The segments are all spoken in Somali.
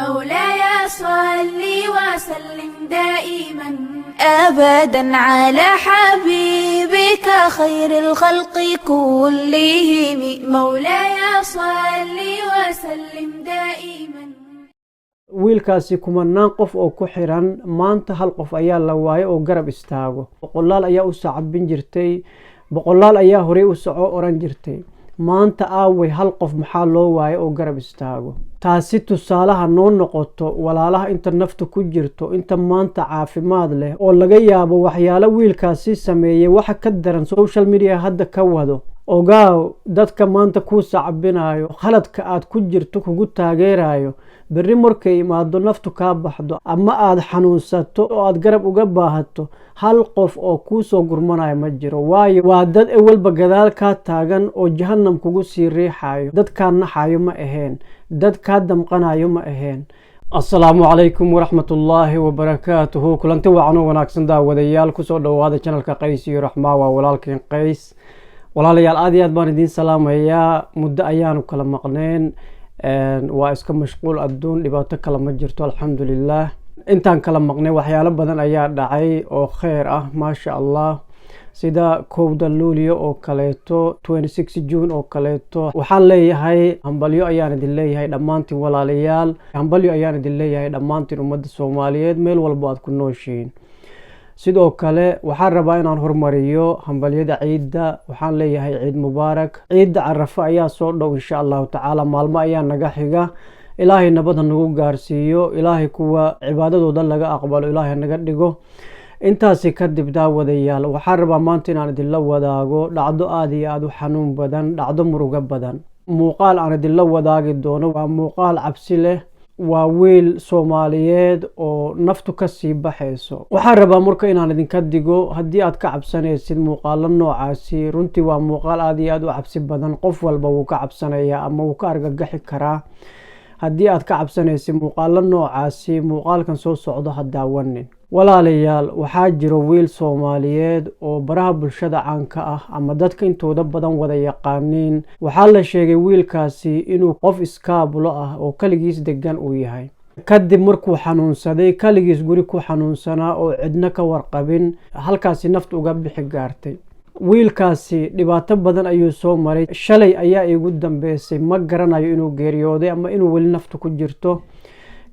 مولاي صل وسلم دائما أبدا على حبيبك خير الخلق كلهم. مولاي صل وسلم دائما. Wiilkaasi kumanaan qof oo ku xiran, maanta hal qof ayaa la waayo oo garab istaago. Boqolaal ayaa u sacabin jirtay, boqolaal ayaa horey u soco oran jirtay. Maanta aaway hal qof? Maxaa loo waayo oo garab istaago? Taasi tusaalaha noo noqoto, walaalaha, inta nafta ku jirto, inta maanta caafimaad leh oo laga yaabo waxyaalo wiilkaasi sameeyey waxa ka daran social media hadda ka wado. Ogaaw, dadka maanta kuu sacbinayo, khaladka aad ku jirto kugu taageerayo, berri markay imaado, naftu kaa baxdo ama aada xanuunsato oo aada garab uga baahato, hal qof oo kuu soo gurmanayo ma jiro. Waayo, waa dad ewelba gadaal kaa taagan oo jahanam kugu sii riixayo. Dad kaa naxayo ma aheen, dad kaa damqanayo ma aheen. Asalaamu calaykum waraxmatullaahi wabarakaatuhu. Kulanti wacan oo wanaagsan, daawadayaal. Kusoo dhawaada channelka Qays iyo Raxmaa. Waa walaalkiin Qays. Walaalayaal, aad iyo aad baan idiin salaamayaa. Muddo ayaanu kala maqneen, waa iska mashquul adduun, dhibaato kale ma jirto, alxamdulilah. Intaan kala maqnay waxyaalo badan ayaa dhacay oo kheyr ah, maasha Allah, sida 1-da Luulyo oo kaleeto, 26 June oo kaleeto. Waxaan leeyahay hambalyo ayaan idin leeyahay dhammaantiin, walaalayaal. Hambalyo ayaan idin leeyahay dhammaantiin, ummadda Soomaaliyeed meel walbo aad ku nooshihiin. Sidoo kale waxaan rabaa inaan hormariyo hambalyada ciidda. Waxaan leeyahay ciid mubaarak. Ciidda Carafo ayaa soo dhow, insha Allahu tacaala, maalmo ayaa naga xiga. Ilaahay nabad ha nagu gaarsiiyo. Ilaahay kuwa cibaadadooda laga aqbalo Ilaahay naga dhigo. Intaasi kadib, daawadayaal, waxaan rabaa maanta inaan idinla wadaago dhacdo aada iyo aada u xanuun badan, dhacdo murugo badan. Muuqaal aan idinla wadaagi doono waa muuqaal cabsi leh. Waa wiil Soomaaliyeed oo naftu kasii baxayso. Waxaan rabaa marka inaan idinka digo haddii aad ka cabsanaysid muuqaalo noocaasi. Runtii waa muuqaal aada iyo aada u cabsi badan. Qof walba wuu ka cabsanayaa ama wuu ka argagaxi karaa. Haddii aad ka cabsanaysid muuqaalo noocaasi, muuqaalkan soo socdo ha daawanin. Walaalayaal, waxaa jiro wiil Soomaaliyeed oo baraha bulshada caanka ah ama dadka intooda badan wada yaqaaniin. Waxaa la sheegay wiilkaasi inuu qof iskaabulo ah oo kaligiis degan uu yahay. Kadib markuu xanuunsaday, kaligiis guri ku xanuunsanaa oo cidno ka warqabin, halkaasi nafta uga bixi gaartay. Wiilkaasi dhibaato badan ayuu soo maray. Shalay ayaa iigu dambeysay. Ma garanayo inuu geeriyooday ama inuu weli nafta ku jirto.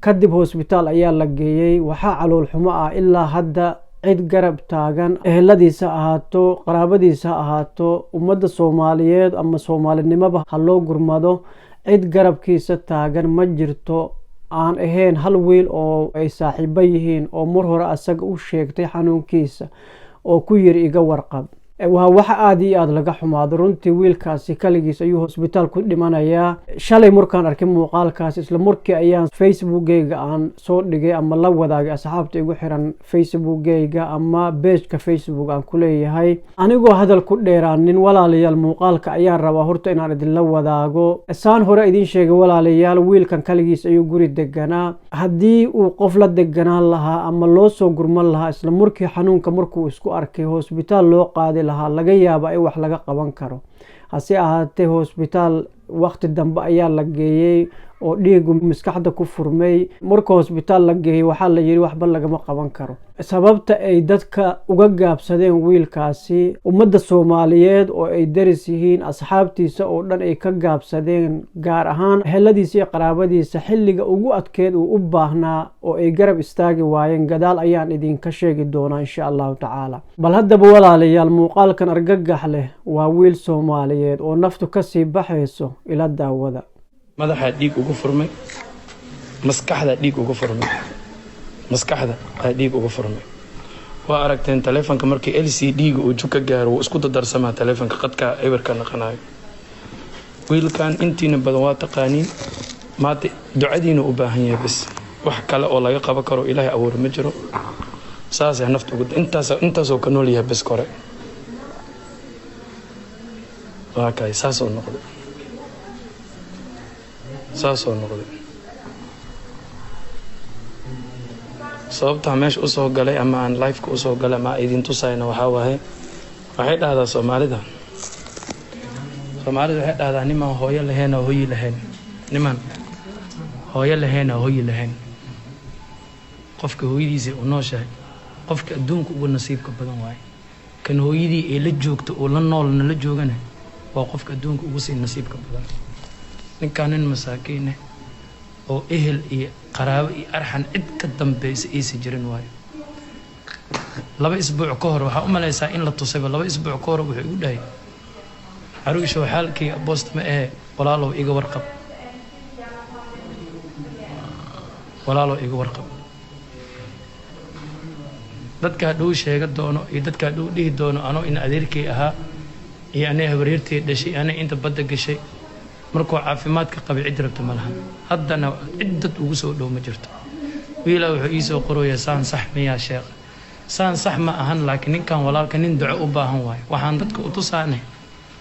Kadib hosbitaal ayaa la geeyey. Waxaa calool xumo ah ilaa hadda cid garab taagan, eheladiisa ahaato, qaraabadiisa ha ahaato, ummadda Soomaaliyeed ama soomaalinimoba ha loo gurmado, cid garabkiisa taagan ma jirto, aan ahayn hal wiil oo ay saaxiibo yihiin oo mar hore asaga u sheegtay xanuunkiisa oo ku yiri, "Iga warqab." Waa waxa aada iyo aada laga xumaado runtii. Wiilkaasi kaligiis ayuu hosbitaal ku dhimanayaa. Shalay markaan arkay muuqaalkaas, isla markii ayaan Facebookgeyga aan soo dhigay ama la wadaagay asxaabta igu xiran Facebookgeyga ama pageka Facebook aan ku leeyahay. Anigoo hadal ku dheeraanin, walaalayaal, muuqaalka ayaan rabaa horta inaan idinla wadaago. Saan hore idiin sheegay, walaalayaal, wiilkan kaligiis ayuu guri deganaa. Haddii uu qof la deganaan lahaa ama loo soo gurman lahaa, isla markii xanuunka markuu isku arkay hosbitaal loo qaadi lahaa, laga yaaba in wax laga qaban karo. Hase ahaatee, hosbitaal waqti dambe ayaa la geeyey oo dhiigu maskaxda ku furmay. Marka hosbitaal la geeyey, waxaa la yidhi waxba lagama qaban karo. Sababta ay dadka uga gaabsadeen wiilkaasi, ummadda Soomaaliyeed oo ay daris yihiin, asxaabtiisa oo dhan ay ka gaabsadeen, gaar ahaan eheladiisa iyo qaraabadiisa, xilliga ugu adkeed uu u baahnaa oo ay garab istaagi waayeen, gadaal ayaan idinka sheegi doonaa, insha Allahu tacaala. Bal haddaba, walaalayaal, muuqaalkan argagax leh waa wiil Soomaaliyeed oo naftu kasii baxayso. Ila daawada. Madaxaa dhiig ugu furmay, maskaxdaa dhiig ugu furmay, maskaxda aa dhiig ugu furmay. Waa aragteen taleefonka markii LCD-ga uu jug ka gaaro, wuu isku dadarsamaa taleefonka, qadka cibirka naqanayo. Wiilkan intiina badan waa taqaaniin. Maanta ducadiina u baahan yahay bas. Wax kale oo laga qaban karo Ilaahay abuure ma jiro. Saasay nafta ugu intaas intaasoo ka nool yahay bas. Kore waa kay, saasoo noqday, saasoo noqday. Sababtaa meesha usoo galay ama aan lifeka usoo galay ama idin tusayna waxaa waaye, waxay dhahdaa Soomaalida, Soomaalida waxay dhahdaa, nimaan hooyo lahayn oo hoyi lahayn, nimaan Hooyo lahayn, hooyi lahayn. Qofka hooyadiisa u nooshahay, qofka adduunka ugu nasiibka badan waaye. Kan hooyadii ee la joogto oo la noolna la joogana waa qofka adduunka ugu sii nasiibka badan. Ninkaan nin masaakiin ah oo ehel iyo qaraabo iyo arxan cid ka dambeysa aysan jirin waayo. 2 isbuuc ka hor, waxaa u malaysaa in la tusayba, 2 isbuuc ka hor wuxuu igu dhahay: "Caruushow, xaalkii boost ma ahe, walaalow iga warqab, walaalow iga warqab." Dadka hadhow sheega doono iyo dadka hadhow dhihi doono anoo in adeerkay ahaa iyo anay habaryartay dhashay, anay inta badda gashay markuu caafimaadka qabay, cid rabta ma lahan. Haddana cid dad ugu soo dhow ma jirto. Wiilaa wuxuu iisoo qoraya: "Saan sax miyaa, sheekh?" Saan sax ma ahan, laakiin ninkan walaalka nin duco u baahan waayo. Waxaan dadka u tusaanay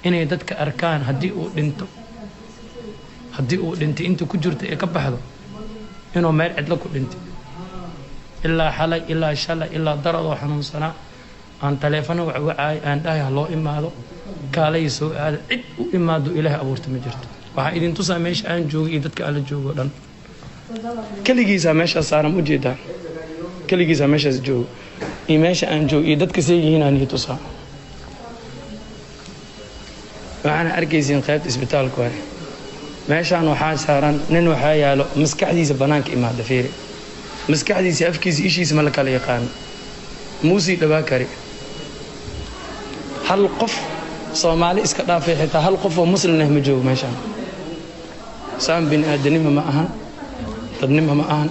inay dadka arkaan haddii uu dhinto, haddii uu dhintay inta ku jirta ee ka baxdo, inuu meel cidlo ku dhintay. Ilaa xalay, ilaa shalay, ilaa daradoo xanuunsanaa aan taleefano wacwacaay, aan dhahay ha loo imaado, kaalay soo aada. Cid u imaado Ilaahay abuurta ma jirto. Waxaan idin tusaa meesha aan joogay iyo dadka aan la joogo dhan. Keligiisaa meeshaas saaran, ujeedaa, keligiisaa meeshaas joogo iyo meesha aan joogo iyo dadka say yihiin aan ii tusaa. Waxaana arkaysiin qaybta isbitaalka waay. Meeshaan waxaa saaran nin, waxaa yaalo maskaxdiisa banaanka imaada. Fiiri maskaxdiisa, afkiisa, ishiisa ma la kala yaqaano, muusii dhawaa kari. Hal qof Soomaali iska dhaafay, xitaa hal qof oo Muslim ah ma joogo meeshaan. Saan bini aadanimo ma ahan, dadnimo ma ahan.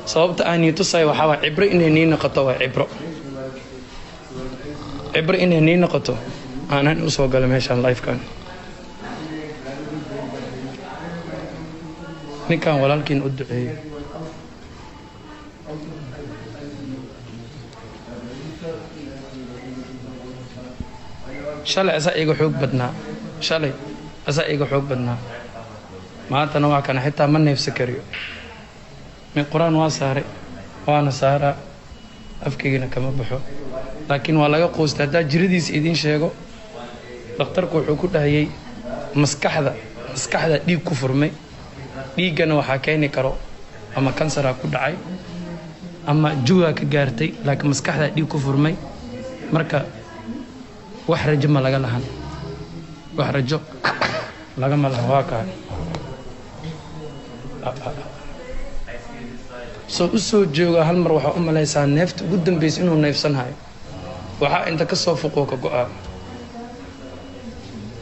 Sababta aan nii tusayo waxaa waa cibro inay nii noqoto, waa cibro, cibro inay nii noqoto aanan usoo galay meeshaan live-kan. Ninkan walaalkiin u duceeyo. Shalay asaa iga xoog badnaa, shalay asaa iga xoog badnaa, maantana waa kana, xitaa ma neefsa kariyo. Qur-aan waa saaray, waana saaraa, afkaygana kama baxo, laakiin waa laga quustay. Haddaa jiradiisa idiin sheego, dhakhtarku wuxuu ku dhahayay maskaxda, maskaxda dhiig ku furmay. Dhiiggana waxaa keeni karo ama kansaraa ku dhacay ama jugaa ka gaartay, laakiin maskaxda dhiig ku furmay. Marka wax rajo ma laga lahan, wax rajo lagama lahan. Waa kaa soo u soo jooga. Hal mar waxaa u malaysaa neefta ugu dambeysa inuu neefsanhayo, waxaa inta ka soo fuqoo ka go-aa.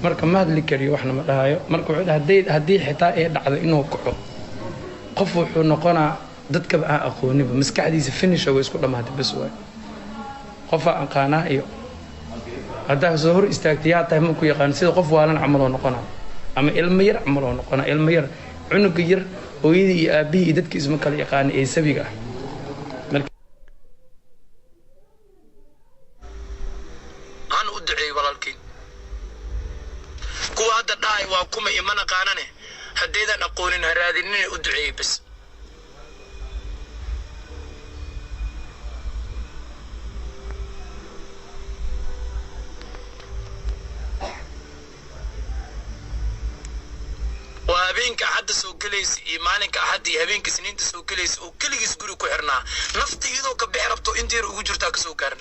Marka ma hadli kariyo, waxna ma dhahayo. Marka wuxuu dhahay haddii xitaa ay dhacdo inuu kaco, qof wuxuu noqonaa dadkaba aan aqooniba. Maskaxdiisa finish way isku dhamaatay, bas waay. Qofaa aqaanaa iyo haddaa soo hor istaagtay, yaa tahay, ma ku yaqaan. Sida qof waalan camal oo noqonaa ama ilmo yar camal oo noqonaa. Ilmo yar, cunuga yar, hooyadii iyo aabihii iyo dadkii isma kala yaqaana ee sabiga ah. Aan u duceeyey walaalkiin. Kuwa hadda dhahay waa kuma ima naqaanane, haddaydan aqoonin ha raadinina, u duceeyey bas. Waa habeenka Axadda soo gelaysa iyo maalinka Axadda iyo habeenka Isniinta soo gelaysa oo keligiis guri ku xirnaa, nafta iyadoo ka bixi rabto inta yar ugu jirtaa kasoo gaaran.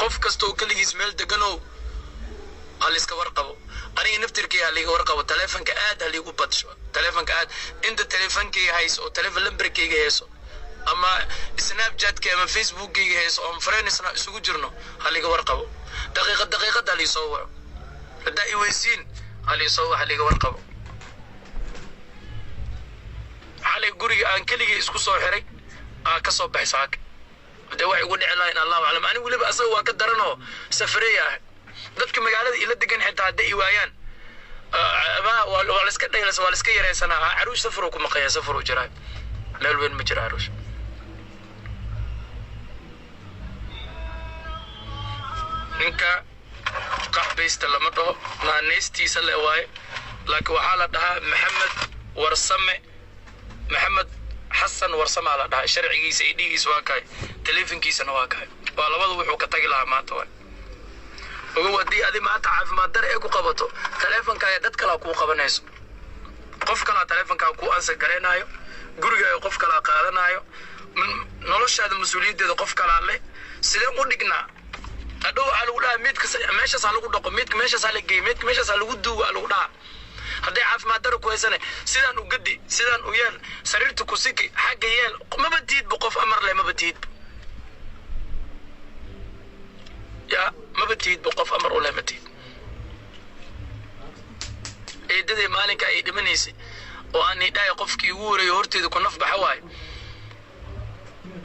Qof kasta oo keligiis meel deganow, ha layska warqabo. Aniga naftirkay ha liiga warqabo. Taleefonka aad ha liigu badsho, taleefonka aad. Inta taleefonkayga hayso oo taleefon lambarkayga hayso ama Snapchatka ama Facebookkayga hayso oon friendsna isugu jirno, ha liiga warqabo. Daqiiqad daqiiqad ha liisoo waco. Haddaa i weysiin, ha liisoo waco, ha liiga warqabo. Xalay guriga aan keligii isku soo xiray aan ka soo baxay saaka, hadee wax igu dhici lahayn, Allahu aclam. Anigu weliba asaga waa ka daranoo safareeya ah. Dadka magaalada ila degan xitaa hadday i waayaan ama waa la iska dhaylas, waa la iska yareysanaa. Caruush safaruu ku maqanya, safaruu jiraa, meel weyn ma jira caruush. Ninka qaxbaysta lama dhaho, naaneystiisa le waaye, laakiin waxaa la dhahaa Maxamed Warsame, Maxamed Xasan Warsamaa la dhahaa. Sharcigiisa iyo dhigiisa waa kahay, taleefonkiisana waa kahay. Waa labada wuxuu ka tagi lahaa maanta waay. Ogow, haddii adi maanta caafimaad dare ay ku qabato, taleefonkaaga dad kalaa kuu qabanayso. Qof kalaa taleefonkaa ku answer garaynaayo, gurigaaga qof kalaa qaadanaayo, noloshaada mas-uuliyaddeeda qof kalaa leh. Sideen u dhignaa? Hadhow waxaa lagu dhahaa meydka meeshaasaa lagu dhaqo, meydka meeshaasaa la geey, meydka meeshaasaa lagu duuga lagu dhahaa. Hadday caafimaad daro ku haysane, sidaan u gadi, sidaan u yeel, sariirta ku siki, xagga yeel, maba tiidba qof amar leh, maba tiidba ya, maba tiidba qof amar u leh, ma tiid. Eedadii maalinka ay dhimanaysay oo aan idhahay qofkii ugu horeeyay horteeda ku naf baxa waayo,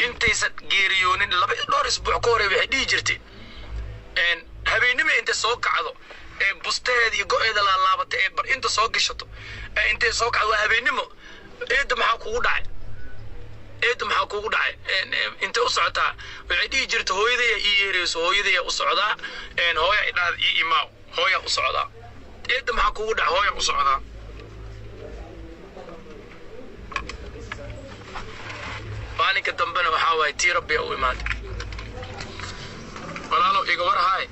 intaysan geeriyoonin laba dhowr isbuuc ka horey waxay dhihi jirtay, habeennima intay soo kacdo ee bustaheeda iyo go-eeda laalaabatay ee bar inta soo gashato ee intay soo kacdo, waa habeennimo, "Eedda, maxaa kugu dhacay? Eedda, maxaa kugu dhacay? Intay u socotaa?" Waxay dhihi jirta, "Hooyadaya ii yeerayso, hooyadaya u socdaa, hooya idhaada ii imaaw, hooya u socdaa. Eedda, maxaa kugu dhacay? Hooya u socdaa." Maalinka dambena waxaa waaye tii Rabbiya u imaaday. Walaalow, iga war haay.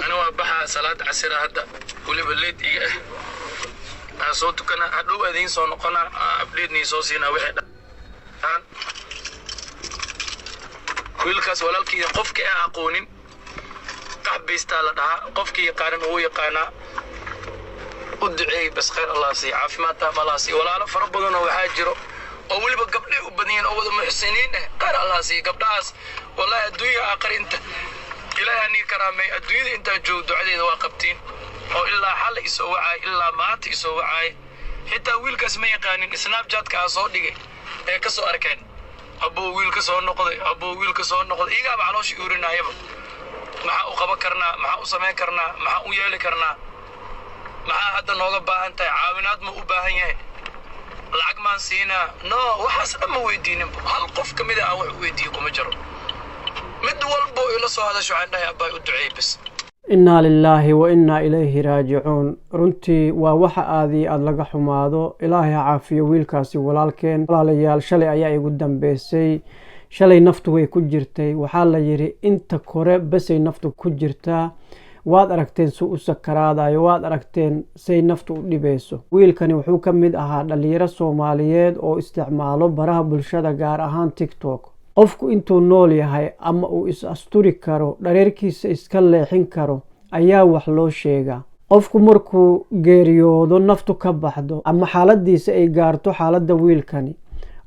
Ana waa baxaa, salaad casira hadda weliba leed iga ah aan soo tukanaa, hadhow adiin soo noqonaa, update soo siinaa wixii dhaan. Wiilkaas walaalkii, qofkii aan aqoonin, qaxbaystaa la dhahaa, qofkii yaqaanin wuu yaqaanaa. U duceeyey bas, khayr Allah siiya, caafimaad taam Allah siiya. Walaalo fara badanoo waxaa jiro oo weliba gabdhay u badan yihiin oo wada muxsiniin ah, khayr Allah siiya gabdhahaas. Wallahi adduunya aakhir inta Ilaahay anii karaamay, adduunyada intaan joogo ducadeeda waa qabtiin, oo ilaa xalay isoo wacaay, ilaa maanta isoo wacaay. Xitaa wiilkaas ma yaqaanin, Snapchatka aa soo dhigay ee ka soo arkeen, "Abuu, wiilka soo noqday, abuu, wiilka soo noqday." Igaaba caloosha urinayaba. Maxaa u qaban karnaa? Maxaa u samayn karnaa? Maxaa u yeeli karnaa? Maxaa hadda nooga baahan tahay? Caawinaad ma u baahan yahay? Lacag maan siinaa? No, waxaas dhan ma weydiininba. Hal qof ka mid a aan wax u weydiiyo kuma jiro. Mid walbo ila soo hadasho waxaan dhahay, "Abbaa, u duceey bas." Innaa lilaahi wa innaa ilayhi raajicuun. Runtii waa waxa aadii aada laga xumaado. Ilaahay ha caafiyo wiilkaasi walaalkeen. Walaalayaal, shalay ayaa igu dambeysay. Shalay naftu way ku jirtay. Waxaa la yidhi inta kore basay naftu ku jirtaa. Waad aragteen su u sakaraadayo, waad aragteen say naftu u dhibayso. Wiilkani wuxuu ka mid ahaa dhalinyaro Soomaaliyeed oo isticmaalo baraha bulshada, gaar ahaan TikTok. Qofku intuu nool yahay ama uu is asturi karo, dhareerkiisa iska leexin karo, ayaa wax loo sheegaa. Qofku markuu geeriyoodo, naftu ka baxdo, ama xaaladiisa ay gaarto xaaladda wiilkani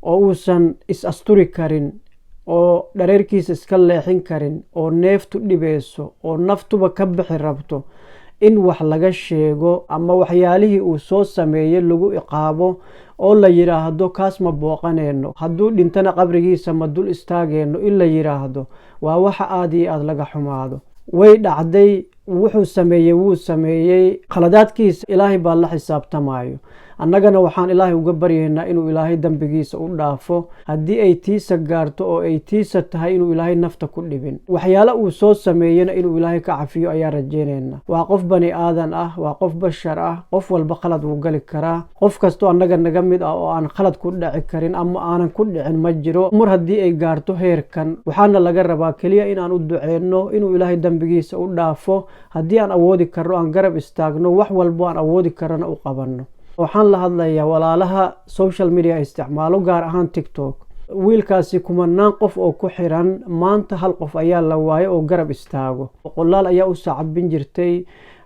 oo uusan is asturi karin oo dhareerkiisa iska leexin karin oo neeftu dhibeyso oo naftuba ka bixi rabto, in wax laga sheego ama waxyaalihii uu soo sameeyey lagu iqaabo oo la yidhaahdo kaas ma booqaneyno, hadduu dhintana qabrigiisa ma dul istaageyno, in la yidhaahdo waa waxa aada iyo aada laga xumaado. Way dhacday, wuxuu sameeyey wuu sameeyey, khaladaadkiisa Ilaahay baa la xisaabtamayo. Annagana waxaan Ilaahay uga baryaynaa inuu Ilaahay dembigiisa u dhaafo, haddii ay tiisa gaarto oo ay tiisa tahay inuu Ilaahay nafta ku dhibin. Waxyaale uu soo sameeyena inuu Ilaahay ka cafiyo ayaa rajaynaynaa. Waa qof bani aadan ah, waa qof bashar ah, qof walba khalad wuu gali karaa. Qof kastoo annaga naga mid ah oo aan khalad ku dhaci karin ama aanan ku dhicin ma jiro. Mar haddii ay gaarto heerkan, waxaana laga rabaa keliya inaan u duceyno inuu Ilaahay dembigiisa u dhaafo. Haddii aan awoodi karno, aan garab istaagno, wax walbo aan awoodi karana u qabanno. Waxaan la hadlayaa walaalaha social media isticmaalo, gaar ahaan TikTok. Wiilkaasi kumanaan qof oo ku xiran, maanta hal qof ayaa la waayo oo garab istaago. Boqolaal ayaa u sacabin jirtay,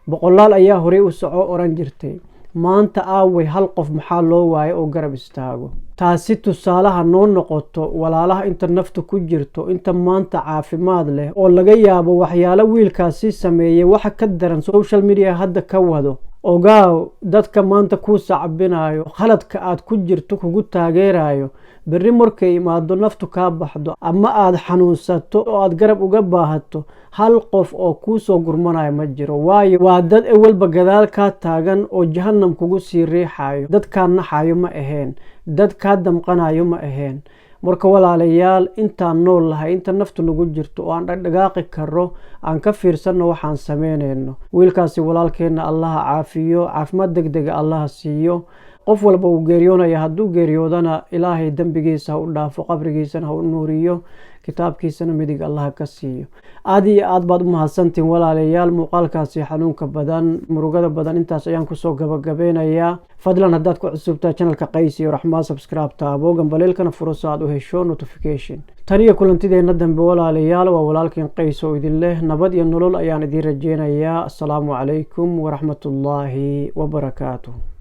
boqolaal ayaa horey u soco oran jirtay. Maanta aaway hal qof? Maxaa loo waayo oo garab istaago? Taasi tusaalaha noo noqoto walaalaha inta nafta ku jirto, inta maanta caafimaad leh oo laga yaabo waxyaalo wiilkaasi sameeyey waxa ka daran social media hadda ka wado. Ogaaw, dadka maanta kuu sacbinayo, khaladka aad ku jirto kugu taageerayo, berri markay imaado, naftu kaa baxdo ama aada xanuunsato oo aada garab uga baahato, hal qof oo kuu soo gurmanayo ma jiro. Waayo, waa dad ewelba gadaal kaa taagan oo jahanam kugu sii riixayo. Dad kaa naxayo ma aheen, dad kaa damqanayo ma aheen. Marka walaalayaal, intaan nool lahay, inta naftu nagu jirto oo aan dhaqdhaqaaqi karo, aan ka fiirsanno waxaan sameynayno. Wiilkaasi walaalkeenna Allaha caafiyo, caafimaad deg dega Allaha siiyo. Qof walba uu geeriyoonaya, hadduu geeriyoodana Ilaahay dembigiisa ha u dhaafo, qabrigiisana ha u nuuriyo. Kitaabkiisana midig Allaha ka siiyo. Aad iyo aad baad u mahadsantihin, walaalayaal. Muuqaalkaasi xanuunka badan, murugada badan, intaas ayaan kusoo gabagabeynayaa. Fadlan, haddaad ku cusubtaa channelka Qays iyo Raxmaa, subscribe taabo, gambaleelkana furo so aad u hesho notification. Tan iyo kulantideenna dambe, walaalayaal, waa walaalkiin Qays oo idin leh nabad iyo nolol ayaan idiin rajeynayaa. Asalaamu calaykum waraxmatullaahi wabarakaatuh.